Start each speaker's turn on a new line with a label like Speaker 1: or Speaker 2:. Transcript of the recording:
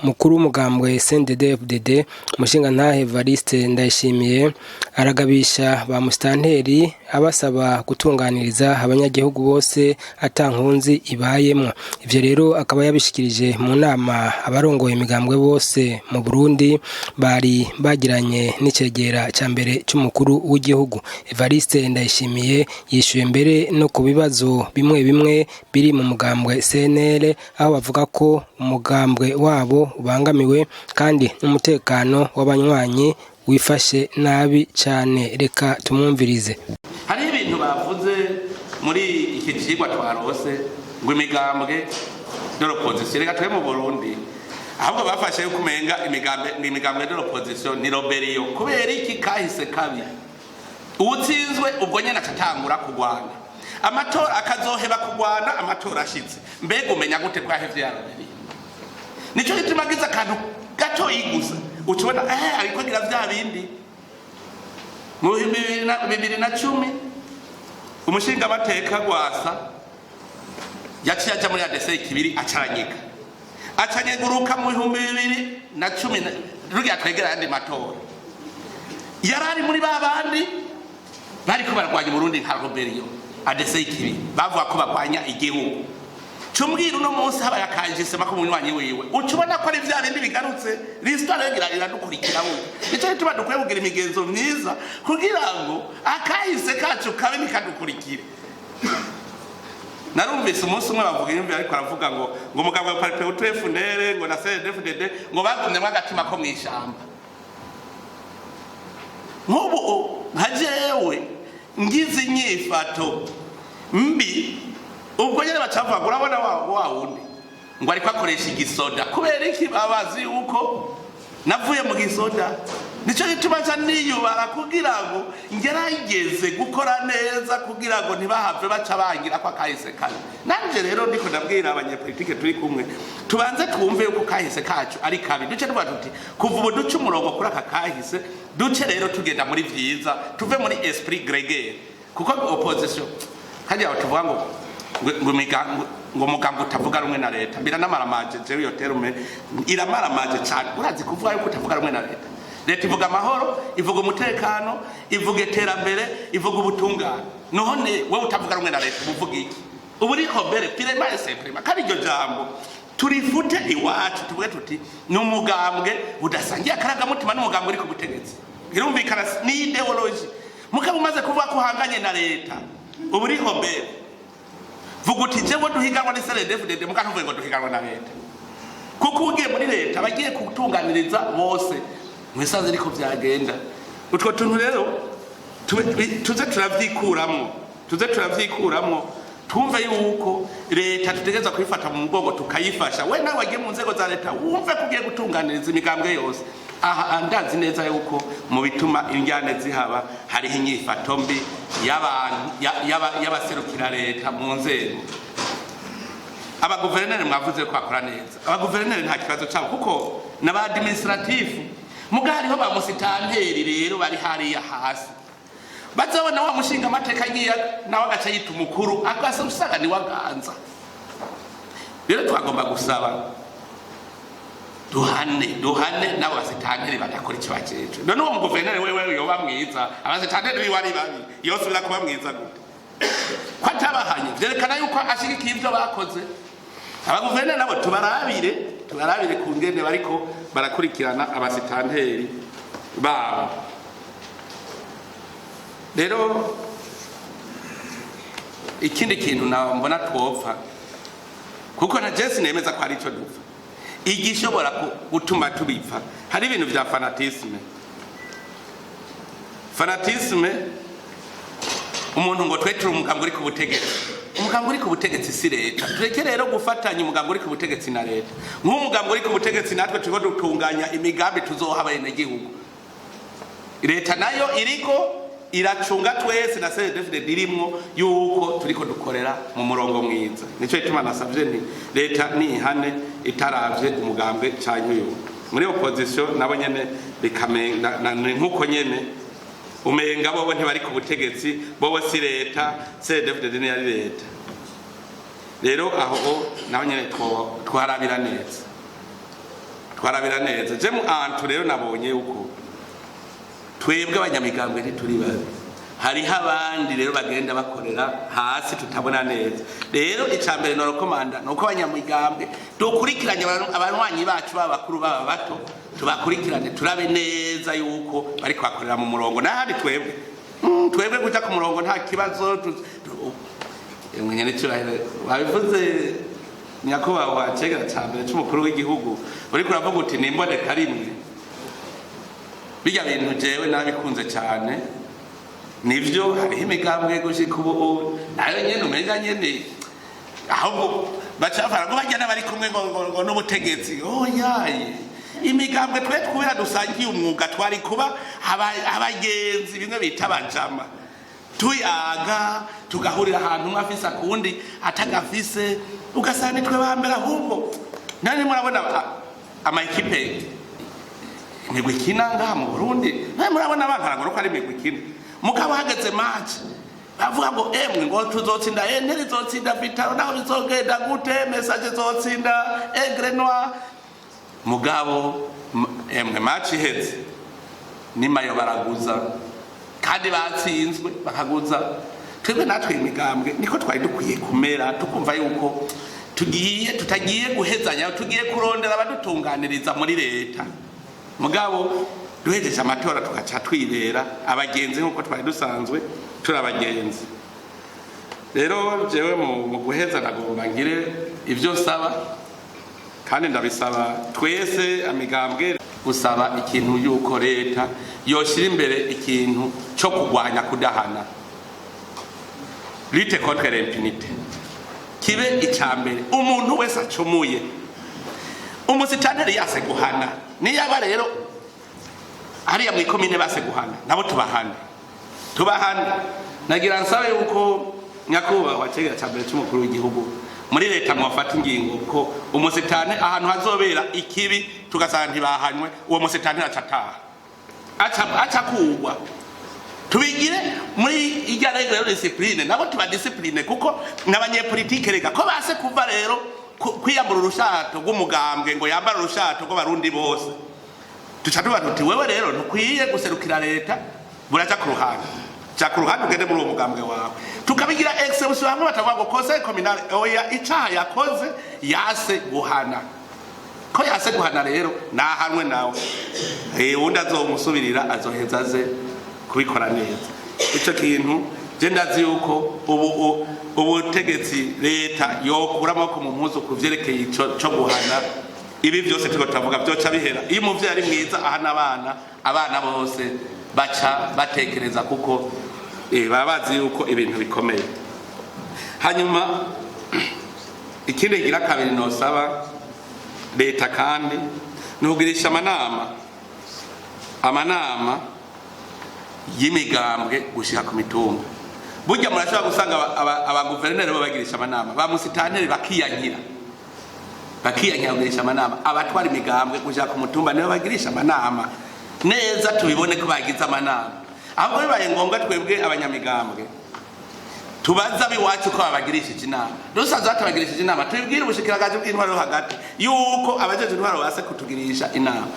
Speaker 1: Mukuru w'umugambwe CNDD-FDD, umushingantahe Evariste Ndayishimiye, aragabisha ba musitanteri abasaba gutunganiriza abanyagihugu bose ata nkunzi ibayemwo. Ivyo rero akaba yabishikirije mu nama abarongoye imigambwe bose mu Burundi bari bagiranye n'icegera ca mbere c'umukuru w'igihugu. Evariste Ndayishimiye yishuye mbere no ku bibazo bimwe bimwe biri mu mugambwe CNL, aho bavuga ko umugambwe wabo ubangamiwe kandi n'umutekano w'abanywanyi wifashe nabi cane. Reka tumwumvirize.
Speaker 2: Hariho ibintu bavuze muri iki cigwa twarose ngo imigambwe de l'opposition, reka twe mu Burundi ahubwo bafashe yuko umenga imigambwe, ngo imigambwe de l'opposition ni rébellion. Kubera iki? Kahise kabi. Uwutsinzwe ubwo nyene acatangura kugwana amatora, akazoheba kugwana amatora ashitse. Mbega umenya gute ko yahevye ya rébellion? Nico gituma agize akantu gatoyi gusa uca ubona ariko agira vya bindi. Mu 2010 umushingamateka Gwasa yaciye aja muri ADC kibiri, acaranyika, acanyeguruka. Mu 2010 rugira twegera ayandi matora, yari ari muri ba bandi bariko barwanya Burundi nka rébellion. ADC kibiri bavuga ko barwanya igihugu. Cumbwira uno munsi habaye akanjisema ko umunywanyi wiwe, uca ubona ko ari vya bindi bigarutse. L'histoire rero iradukurikira burya. Nico gituma dukwiye kugira imigenzo myiza kugira ngo akahise kacu kabe ntikadukurikire. Narumvise umunsi umwe bavuga imvi, ariko aravuga ngo umugabo wa Palipehutu FNL ngo na CNDD-FDD ngo bagumyemwo agatima ko mw'ishamba. Nk'ubu nka jewe ngize inyifato mbi, ubwo nyene bacavuga ngo urabona wa wundi ngo ariko akoresha igisoda. Kubera iki? Babazi yuko navuye mu gisoda. Nico gituma nca niyubara kugira ngo ngerageze gukora neza, kugira ngo ntibahave baca bangira ko akahise kabi. Nanje rero ndiko ndabwira abanyepolitike turi kumwe, tubanze twumve yuko kahise kacu ari kabi, duce tuvuga tuti kuva ubu duce umurongo kuri aka kahise, duce rero tugenda muri vyiza, tuve muri esprit grégaire. Kuko opposition hajya tuvuga ngo umugambwe utavuga rumwe na leta, biranamaramaje. Jewe iyo terme iramaramaje cyane. Urazi kuvuga yuko utavuga rumwe na leta? Leta ivuga amahoro, ivuga umutekano, ivuga iterambere, ivuga ubutungane. None wowe utavuga rumwe na leta uvuga iki? Ubu uri rebelle purement et simplement. Kandi iryo jambo turifute iwacu, tuvuge tuti ni umugambwe udasangiye akarangamutima n'umugambwe uri ku butegetsi. Birumvikana, ni idéologie. Mugabo umaze kuvuga ko uhanganye na leta, ubu uri rebelle. Vuga uti jewe duhiganwa ni CNDD-FDD, muga ntuvuge ngo duhiganwa na leta, kuko ugiye muri leta bagiye kutunganiriza bose mwisanze ariko vyagenda. Utwo tuntu rero tuze turavyikuramwo, tuze turavyikuramwo, twumve yuko leta tutegereza kuyifata mu mugongo, tukayifasha. We nawe wagiye mu nzego za leta, wumve ko ugiye gutunganiriza imigambwe yose. Aha ndazi neza yuko mu bituma injyane zihaba hariho inyifato mbi y'abantu y'abaserukira leta mu nzego. Abaguverineri mwavuze ko bakora neza. Abaguverineri nta kibazo cyabo, kuko n'aba administratif. Muga hariho ba musitanteri rero bari hariya hasi, bazabona wa mushinga amateka agiye nawe agaca yita umukuru, agasa usanga ni waganza. Rero twagomba gusaba duhane, duhane n'abo basitanteri badakora icyo bajejwe. None uwo muguverineri wewe yoba mwiza, abasitanteri biwe ari babi, yosubira kuba mwiza gute? Ko atabahanye vyerekana yuko ashigikiye ivyo bakoze. Abaguverineri nabo tubarabire, tubarabire ku ngene bariko barakurikirana abasitanteri babo. Rero ikindi kintu mbona twopfa, kuko na jesi nemeza ko hari ico dupfa, igishobora gutuma tubipfa, hari ibintu vya fanatisme. Fanatisme, umuntu ngo twe turi umugambwe uri ku butegetsi. Umugambwe uri ku butegetsi si leta. Tureke rero gufatanya umugambwe uri ku butegetsi na leta. Nk'umugambwe uri ku butegetsi, natwe turiko dutunganya imigambi tuzoha abenegihugu. Leta nayo iriko iracunga twese na CNDD-FDD irimwo yuko turiko dukorera mu murongo mwiza. Nico gituma nasavye nti leta nihane itaravye umugambwe canke uyu. Muri opposition nabo nyene bikamenga ni nkuko nyene umenga bobo ntibari ku butegetsi, bobo si leta, CNDD-FDD niyo ari leta. Rero aho naho nyene twarabira neza. Twarabira neza. Je mu antu rero nabonye uko twebwe abanyamigambwe ntituri babi, hariho abandi rero bagenda bakorera hasi tutabona neza. Rero icya mbere norokomanda ni uko abanyamigambwe dukurikiranye abanywanyi bacu, baba bakuru baba bato, tubakurikirane turabe neza yuko bari kubakorera mu murongo. N'ahandi twebwe twebwe guca ku murongo nta kibazo. Nyenecyubahiro wabivuze, nyakubahwa cegera ca mbere c'umukuru w'igihugu, uriko uravuga uti nimboneka rimwe. Bijya bintu jewe nabikunze cyane. Nivyo, hariho imigambwe gushika ubu nayo nyene umenga nyene ahubwo baca bafara ngo bajya n'abari kumwe ngo n'ubutegetsi. Oyaye, imigambwe twe kubera dusangiye umwuga twari kuba abagenzi, bimwe bita abajama, tuyaga tugahurira ahantu umwe afise akundi atagafise, ugasanga nitwe ba mbere. Ahubwo nani murabona ama équipe, imigwi ikina ngaha mu Burundi, nawe murabona bankara ko ari imigwi ikina, mugabo hageze match bavuga ngo emwe ngo tuzotsinda, Inter izotsinda Vital'O, naho bizogenda gute, Messager izotsinda Aigle Noir. Mugabo emwe match iheze nimayo baraguza, kandi batsinzwe bakaguza. Twebwe natwe imigambwe niko twari dukwiye kumera, tukumva yuko tugiye tutagiye guhezanya, tugiye kurondera abadutunganiriza muri leta, mugabo duhejeje amatora tugaca twibera abagenzi nk'uko twari dusanzwe turi abagenzi. Rero jewe mu guheza nagomba ngire ibyo nsaba, kandi ndabisaba twese amigambwe, gusaba ikintu yuko leta yoshyira imbere ikintu cyo kurwanya kudahana, lutte contre l'impunité, kibe icya mbere. Umuntu wese acumuye, umusitanteri yase guhana, niyaba rero hariya mu ikomine base guhana, nabo tubahane, tubahane. Nagira nsabe yuko nyakubahwa cegera ca mbere c'umukuru w'igihugu, muri leta mwafata ingingo ko umusitani ahantu hazobera ikibi tugasanga ntibahanywe, uwo musitani aca ataha, aca kugwa. Tubigire muri irya règle yo discipline, nabo tuba discipline, kuko n'abanyepolitike rega ko base kuva rero kwiyambura urushato rw'umugambwe ngo yambare urushato rw'abarundi bose, tuca tuba tuti wewe rero ntukwiye guserukira leta, buraja ku ruhande, ja ku ruhande ugende muri uwo mugambwe wawe. Tukabigira exception hamwe batavuga ngo conseil communal oya, icaha yakoze yase guhana, ko yase guhana rero nahanwe nawe. Uwundi azomusubirira azoheza aze kubikora neza. Ico kintu je ndazi yuko ubu ubutegetsi leta yokura amaboko mu mpuzu ku vyerekeye ico co guhana. Ibi byose turiko turavuga vyoca bihera iyo umuvyeyi ari mwiza ahana abana, abana bose baca batekereza, kuko baba bazi yuko ibintu bikomeye. Hanyuma ikindi kigira kabiri nosaba leta kandi ni ukugirisha amanama y'imigambwe gushika ku mitumba. Burya murashobora gusanga abaguverineri bo bagirisha amanama ba musitanteri, bakiyankira kugirisha amanama abatwara imigambwe gushika ku mutumba. Nibo bagirisha amanama neza, tubibone ko bagize amanama. Ahubwo bibaye ngombwa twebwe abanyamigambwe tubaza abiwacu ko babagirishije inama. Dusanze batabagirishije inama, tubibwire ubushikiranganji bw'intwaro yo hagati yuko abajejwe intwaro base kutugirisha inama.